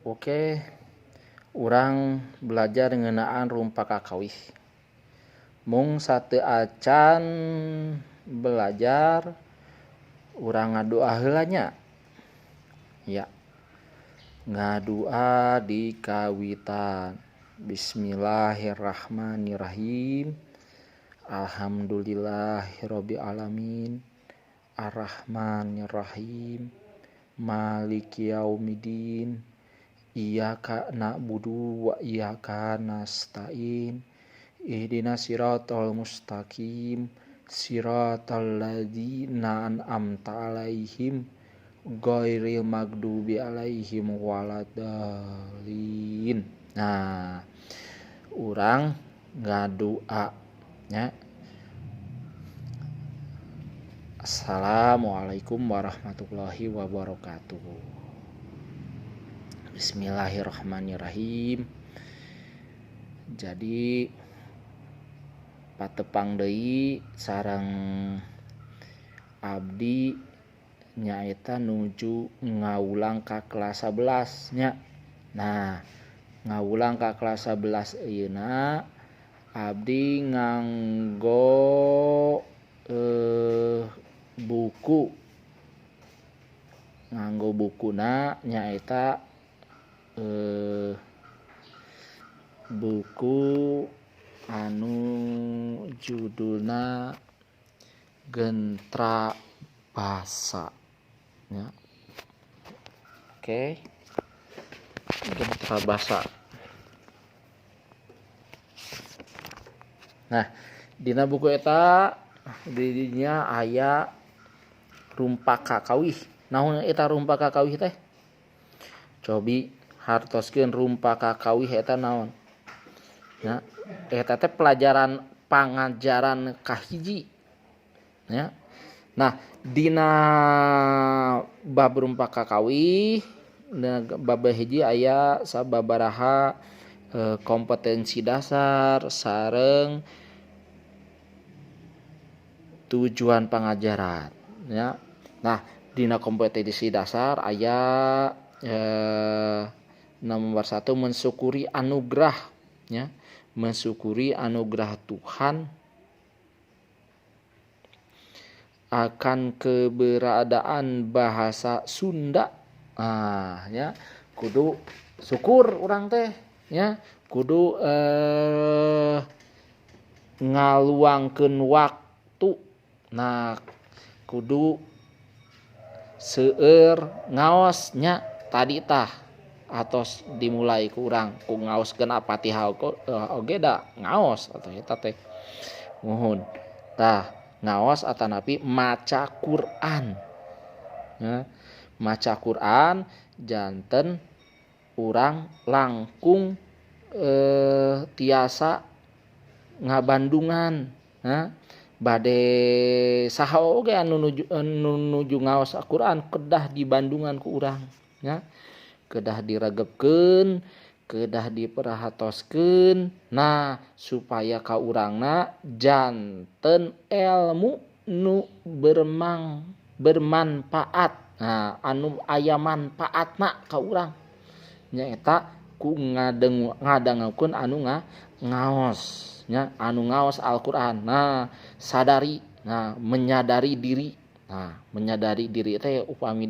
Oke, urang belajar ngeunaan rumpak kakawih. Mung sateuacan belajar urang ngadoa heula nya. Ya. Ngadua di kawitan. Bismillahirrahmanirrahim. Alhamdulillahirabbil alamin. Arrahmanirrahim. Maliki yaumiddin. Iyyaka na'budu wa iyyaka nasta'in. Ihdinas siratal mustaqim. Siratal ladzina an'amta 'alaihim ghairil maghdubi 'alaihim waladdallin. Nah, urang ngadua nya. Assalamualaikum warahmatullahi wabarakatuh. Bismillahirrahmanirrahim. Jadi patepang deui sareng abdi nyaeta nuju ngawulang ka kelas 11 nya. Nah, ngawulang ka kelas 11 ayeuna abdi nganggo buku, nganggo bukuna nyaeta buku anu judulna Gentra Basa nya. Oke. Gentra Basa. Nah, dina buku eta di dinya aya rumpak kakawih. Naon eta rumpak kakawih teh? Cobi hartoskeun rumpak kakawih eta naon? Nya, eta teh pelajaran pangajaran kahiji. Ya. Nah, dina bab rumpak kakawih bab hiji aya sababaraha kompetensi dasar sareng tujuan pangajaran ya. Nah, dina kompetensi dasar aya nomor 1 mensyukuri anugerah ya, mensyukuri anugerah Tuhan akan keberadaan bahasa Sunda. Ah ya, kudu syukur urang teh ya, kudu ngaluangkeun waktu. Nah, kudu seueur ngaos nya tadi tah atos dimulai ku urang ku ngaoskeun Al-Fatihah oge da ngaos atau eta teh. Muhun. Tah, ngaos atanapi maca Quran. Ya, maca Quran janten urang langkung tiasa ngabandungan, ha? Bade saha oge anu nuju ngaos Al-Quran kedah dibandungan ku urang nya, kedah diregepkeun, kedah diperhatoskeun. Nah, supaya ka urangna janten ilmu nu bermanfaat. Nah, anu aya manfaatna ka urang nyaeta ku ngadangukeun anu ngaos nya, anu ngaos Al-Qur'an. Nah, sadari, nah menyadari diri. Nah, menyadari diri teh upami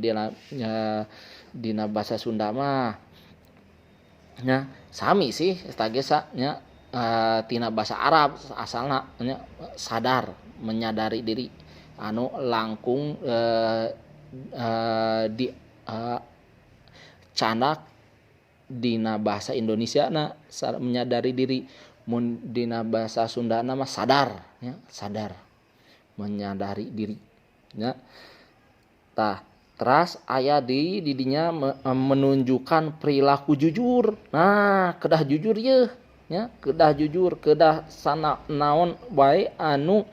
dina bahasa Sunda mah nya sami sih eta ge nya, tina bahasa Arab asalna nya, sadar, menyadari diri anu langkung di canak dina bahasa Indonesia na menyadari diri, mun dina bahasa Sunda na mah sadar nya, sadar menyadari diri nya. Tah, teras aya di didinya menunjukkan perilaku jujur. Nah, kedah jujur yeuh nya, kedah jujur, kedah sana naon wae anu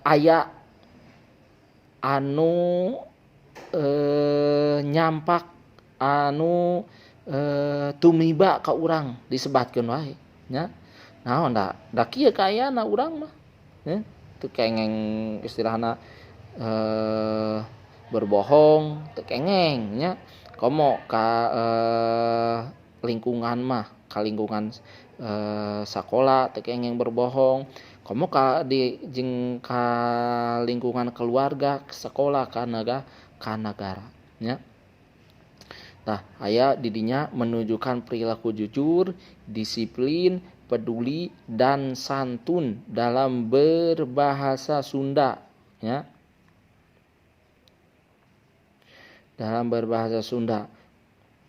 aya anu nyampak anu tumiba ka urang disebatkeun wae nya. Naon da kieu kaayana urang mah nya, teu kengeng istilahna Berbohong teu kengeng nya. Komo ka lingkungan mah, ka lingkungan sakola teu kengeng berbohong. Komo ka di jeung ka lingkungan keluarga, sekolah, ka nagara nya. Tah aya di dinya menunjukkan perilaku jujur, disiplin, peduli dan santun dalam berbahasa Sunda ya. Dalam berbahasa Sunda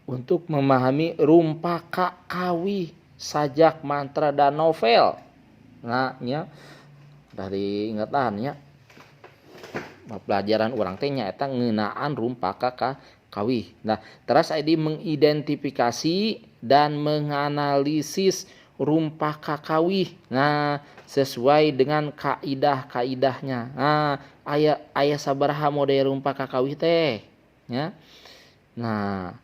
untuk memahami rumpaka kawih, sajak, mantra dan novel. Nah nya dari ingetan nya pelajaran urang teh nyaeta ngeunaan rumpaka kawih. Nah, terus aya mengidentifikasi dan menganalisis rumpaka kawih. Nah, sesuai dengan kaidah-kaidahnya. Nah, aya sabaraha model rumpaka kawih teh ya. Nah,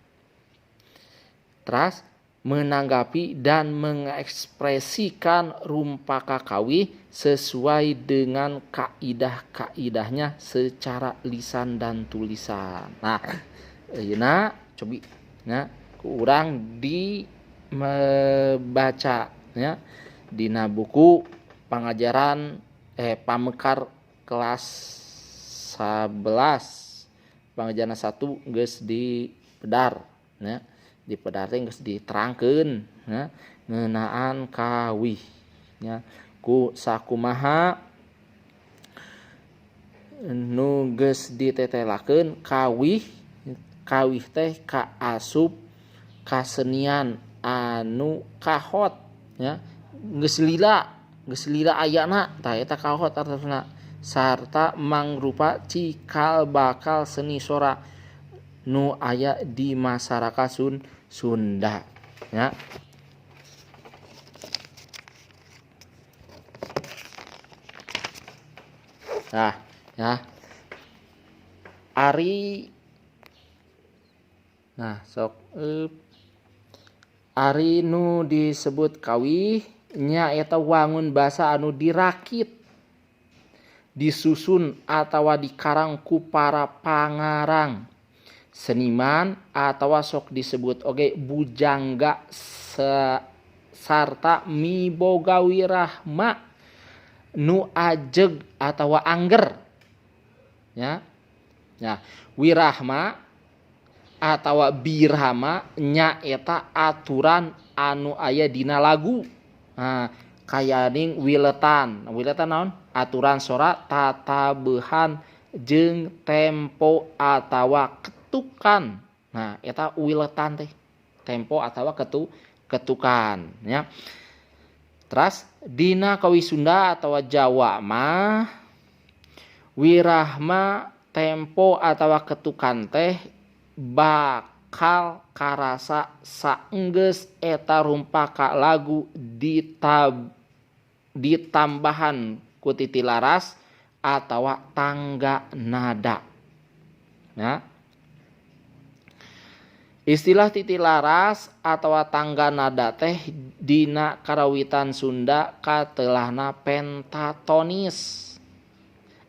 terus menanggapi dan mengekspresikan rumpaka kawih sesuai dengan kaidah-kaidahnya secara lisan dan tulisan. Nah, ayeuna cobi nya ku urang di membaca nya dina buku pangajaran pamekar kelas 11 pangajaran 1 geus dipedar nya, dipedar teh geus diterangkeun nya ngeunaan kawih nya ku sakumaha nu geus ditetelakeun kawih. Kawih teh kaasup kasenian anu kahot nya, geus lila ayana tah eta kahot artosna sarta mangrupa cikal bakal seni sora nu aya di masyarakat Sunda ya. Nah, ya. Ari nah sok ari nu disebut kawih nya eta wangun basa anu dirakit, disusun atawa dikarang ku para pangarang, seniman atawa sok disebut oge bujangga sarta miboga wirahma nu ajeg atawa angger ya. Nah, wirahma atawa birama nyaeta aturan anu aya dina lagu. Nah, kayaning wiletan. Wiletan naon? Aturan sora tatabehan jeung tempo atawa ketukan. Nah, eta wiletan teh tempo atawa ketukan ya. Terus dina kawi Sunda atawa Jawa mah wirahma tempo atawa ketukan teh bakal karasa saenggeus eta rumpaka lagu ditambahan ku titi laras atawa tangga nada. Nah, istilah titi laras atawa tangga nada teh dina karawitan Sunda katelahna pentatonis.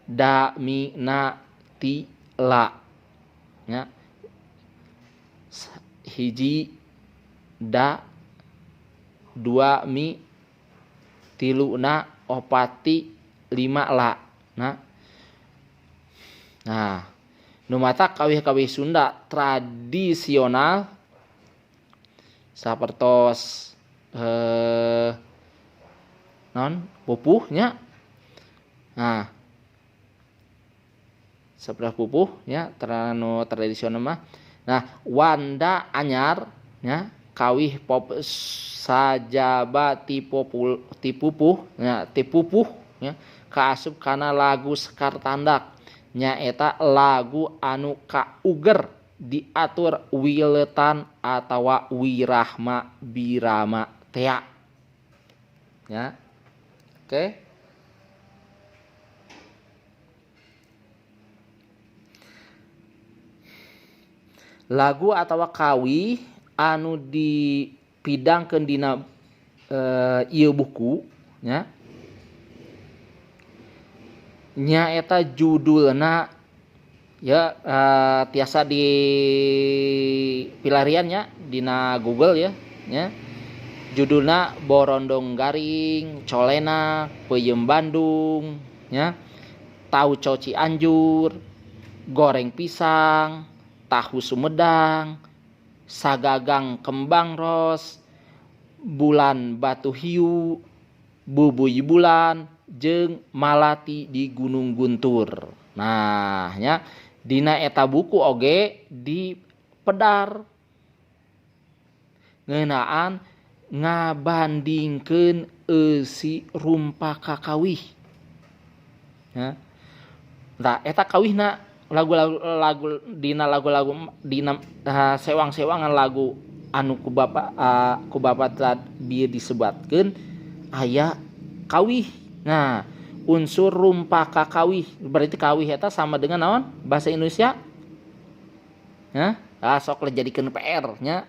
Da mi na ti la. Ya. Hiji da, dua mi, tilu na, opat ti, lima la. Nah, nah nu matak kawih-kawih Sunda tradisional sapertos non pupuh nya. Nah, sebelah pupuh nya nu tradisional mah. Nah, wanda anyar nya kawih pop sajaba tipupuh nya tipupuh nya kaasup kana lagu Sekar Tandak nyaeta lagu anu kauger diatur wiletan atawa wirahma birama tea. Ya. Oke. Lagu atawa kawih anu dipidangkeun dina ieu buku nya nyaeta judulna Ya tiasa di pilarian nya dina Google ya nya. Judulna Borondong Garing, Colenak, Peuyeum Bandung nya, Tauco Cianjur, Goreng Pisang, Tahu Sumedang, Sagagang Kembang Ros, Bulan Batu Hiu, Bubuy Bulan, jeung Malati di Gunung Guntur. Nah nya dina eta buku oge dipedar ngeunaan ngabandingkeun eusi rumpaka kawih. Ya. Tah eta kawihna lagu-lagu lagu dina lagu-lagu dina sewang-sewangan lagu anu ku bapak tadi disebatkeun aya kawih. Nah, unsur rumpaka kawih berarti kawih eta sama dengan naon bahasa Indonesia? Ya, ah sok lah jadikeun PR nya.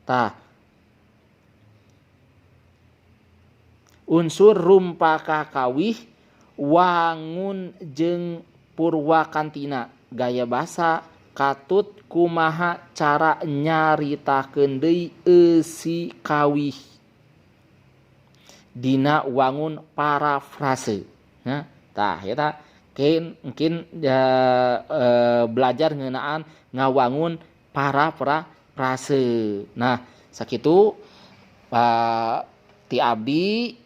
Tah unsur rumpaka kawih wangun jeung purwakantina gaya basa katut kumaha cara nyaritakeun deui eusi kawih dina wangun parafrase. Nah, tah eta mungkin belajar ngeunaan ngawangun parafrase. Nah, sakitu ti abdi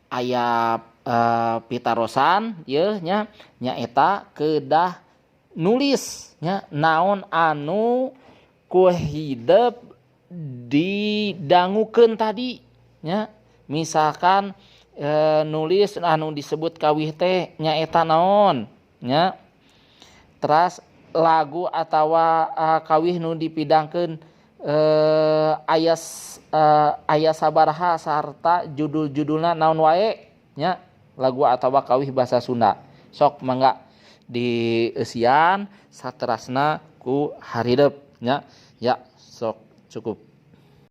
aya pitarosan yeuh nya nyaeta kedah nulis nya naon anu ku hidep didangukeun tadi nya. Misalkan nulis anu disebut kawih teh nyaeta naon nya. Teras lagu atawa kawih nu dipidangkeun aya sabaraha sarta judul-judulna naon wae nya lagu atawa kawih bahasa Sunda. Sok mangga dieusian saterasna ku haridep nya. Ya sok cukup.